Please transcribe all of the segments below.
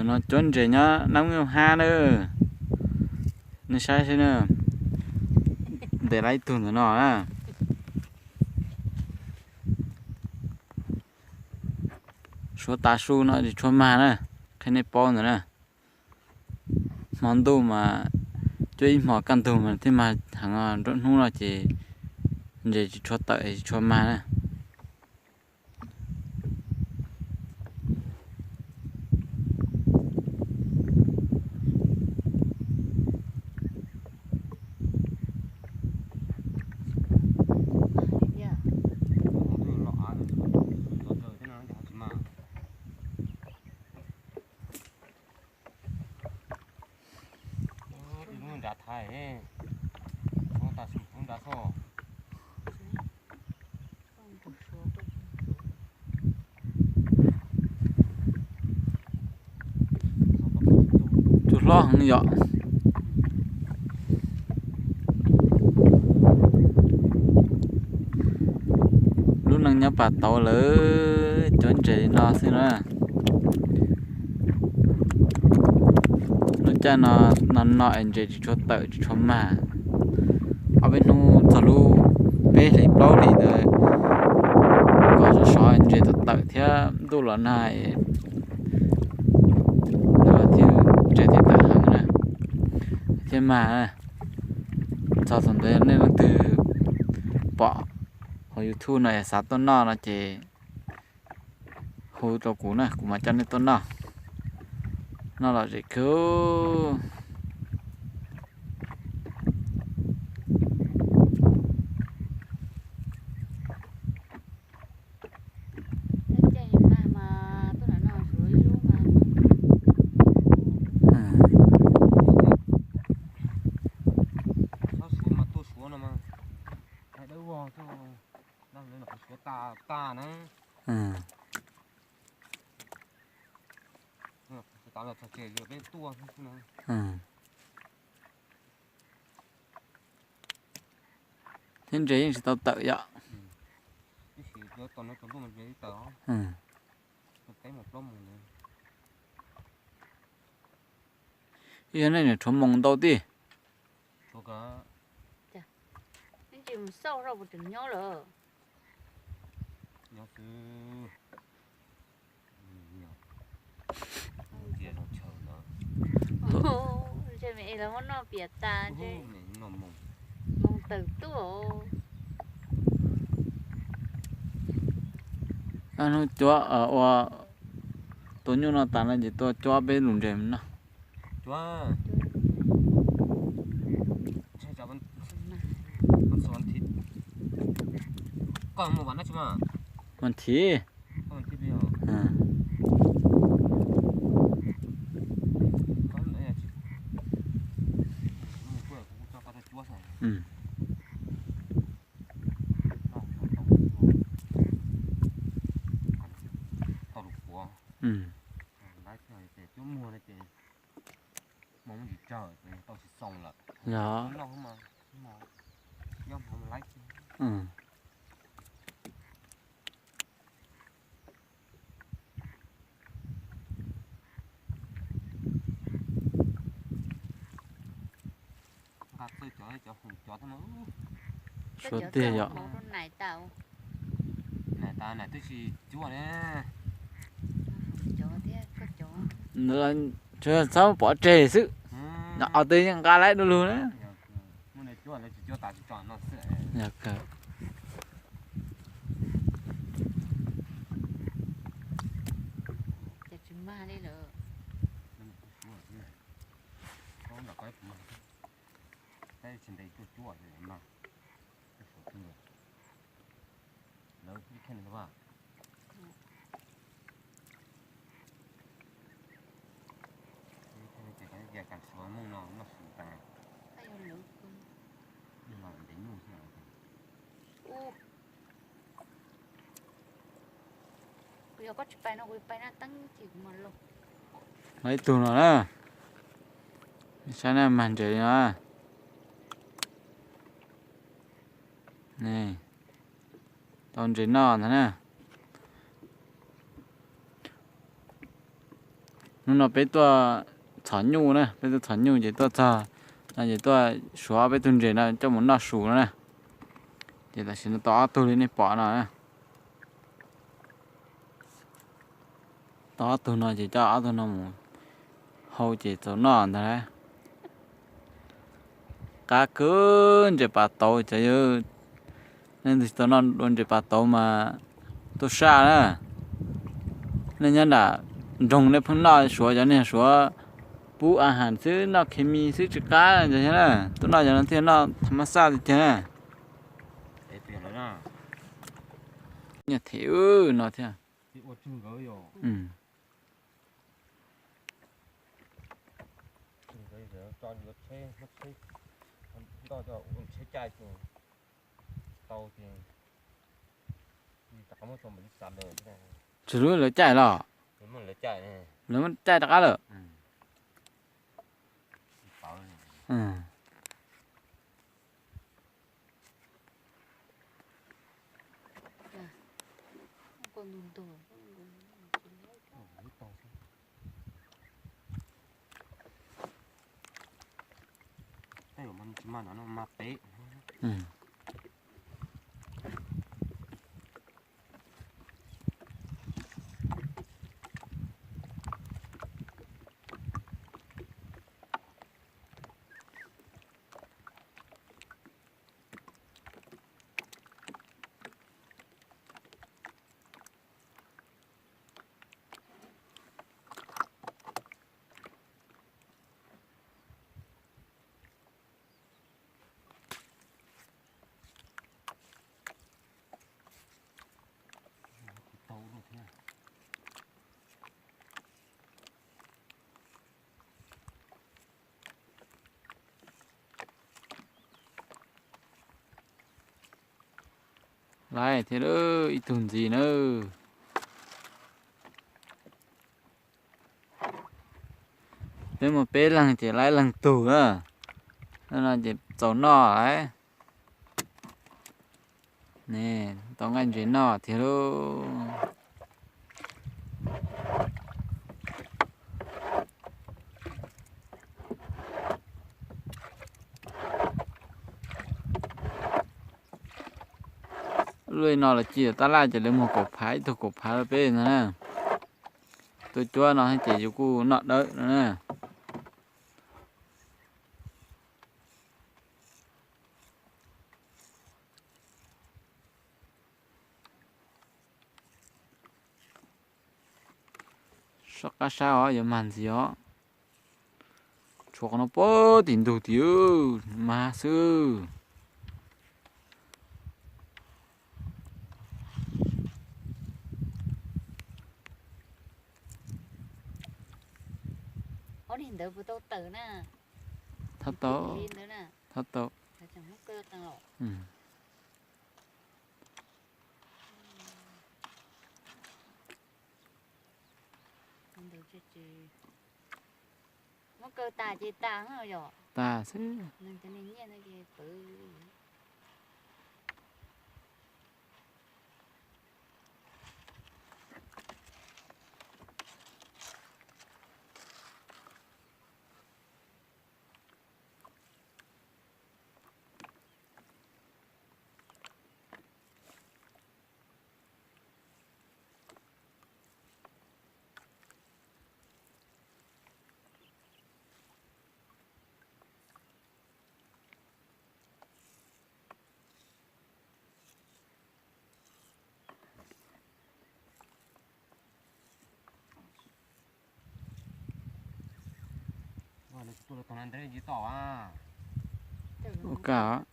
No cuab ntses nyob nab nyob hab na. Nej saib seb na, ntes lawm ib tug ntawm no na. Suav tav su no tsis tshua mag na, qhia nej paub ntawd na. Hmo ntuj mas cuab ib hmos kaj ntug mas thiaj mag heev, nruab hnub no ces ntses tsis tshua tawm tsis tshua mag na. Tsuas hlob heev yom. Lub neej nyob pas tauv lawm, cuab ntses li no xwb na. Lub caij no, no no es ntses tsis tshua tawm tsis tshua mag. Ob peb hnub txog lub peb hlis plaub hlis ntawd, kom sov sov ntses tawm tawm thiab ntuj los nag, thiaj ntses thiaj tawm heev na, thiaj mag na. Txog thaum ntawd nej leej twg pom hauv YouTube no es xav tuaj noj no ces hu rau kuv na, kuv mam coj nej tuaj noj. Noj lom zem kawg. Thiab ntses yeej tsis tau tawm yom. Yog nej niam rhuav moos ntau tij. Hnub cuab ua tus nyuj no tas no ces tuaj cuab peb lub ntses no. Mas thiv. Yog. Suav tiag yom. Tsuas txhob pov tseg xwb. Nyob twg yeej nqa laib du lug na. Los ib tug no na, saib na, mag ntses li no. Tau ntses noj ntag na. Hnub no peb tuaj txhom nyuj na, peb tuaj txhom nyuj ces tuaj txog no ces tuaj suav peb tug ntses no coj mus noj su no na. Ces tam sim no tau ob tug li nej pom no na. Tau ob tug no ces coj ob tug no mus hau ces txaus noj ntag lauj. Qab kawg ntses pas tauv cov yawg. Nej ntxim tau noj dua ntses pas tauv mas tuaj saj na. Nej nyob nram nroog nej pheej noj suav cov niag suav pub a has xwb, noj khes mis xwb tsis qab na. Tuaj noj cov no thiaj noj tha mab xaj tiag tiag na. Nyiaj them no thiab. Tsis lub lawv caij los? Lawv muab caij rov qab lawm. Laib thiab ib tug ntxiv na. Peb muaj peb leeg ces laib leeg tug na. No ces txaus noj lauj. Ne, tau nqaij ntses noj thiab lauj. Lub no lawv ci tab laj ces lawv muag kaum phav, ib tug kaum phav rau peb no na. Tuaj cuab no ces yus kuj noj dawb no na. Sob qab sab os, yuav mag ntxiv os. Tshuav qhov no puag tim ntug tim mag xwb. Ob niag ntawd puas tau tawm na? Thab tau, thab tau. Muab kaw tas ces tas yom? Tas xwb. Ua kab.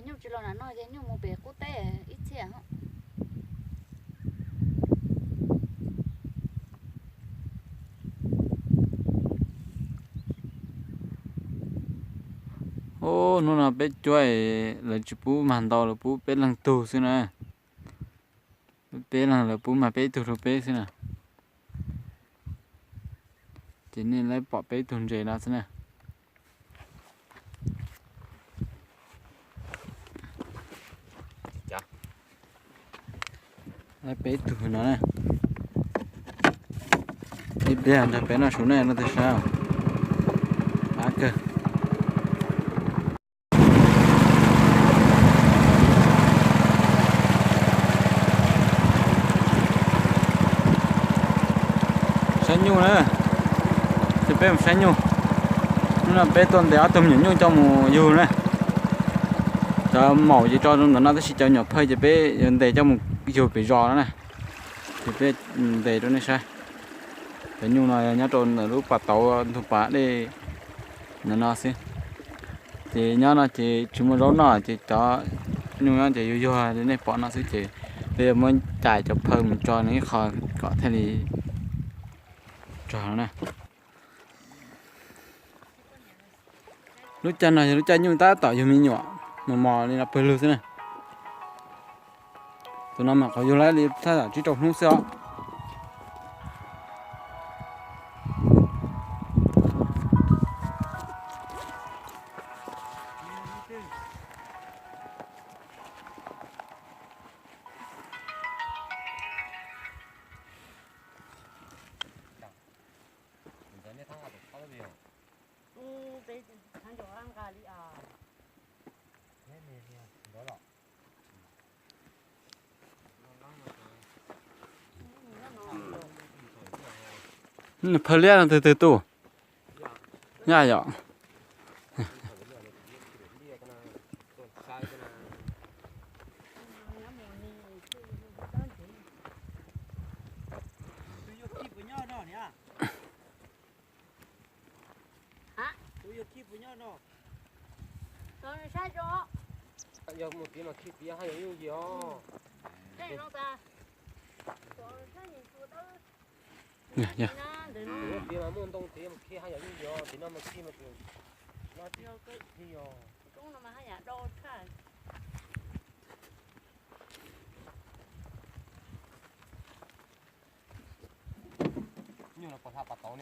Nyuj tsis los nram no ces nyuj mus pem qub teb ib txhia. Ub, hnub no peb cuab lawv tsis pub mag ntau, lawv pub peb leeg tug xwb na. Peb leeg lawv pub mag peb tug rau peb xwb na. Ces nej laib pom peb tug ntses no xwb na. Laib peb tug no na. Ib pliag nrog peb noj su nej no tej sab. Qab kawg. Saib nyuj na, ces peb mus saib nyuj. Hnub no peb tuaj ntes ob tug me nyuam nyuj coj mus yug na. Cov maum ces tso rau ntawm no tab sis cov nyuam phawj ces peb yuav ntes coj mus yug pem zos no na. Ces peb ntes rau nej saib. Cov nyuj no nyob rau ntawm lub pas tauv ntug pas dej ntawm no xwb. Ces nyob no ces tsis muaj zaub noj ces cov nyuj nyob ces yuag yuag li nej pom no xwb ces peb yuav muab cais cov phawj mus tso nws ib qho kom thiaj li tso na. Lub caij no yog lub caij nyuj tab tom yug me nyuam mos mos li no pawg lug xwb na. Tus no mas qhov yug lawm li thaj tsib rau hnub xwb os. Nws phawj liab no twg twg tuaj? Yaj yom. Yog mus tid mas khi tid haj yam yooj yim os. Tid mas muaj ntoo tid mas khi haj yam yooj yim os, tim no mas khi mas tsis, no tsis khi os. Nyuj no puas hla pas tauv ne?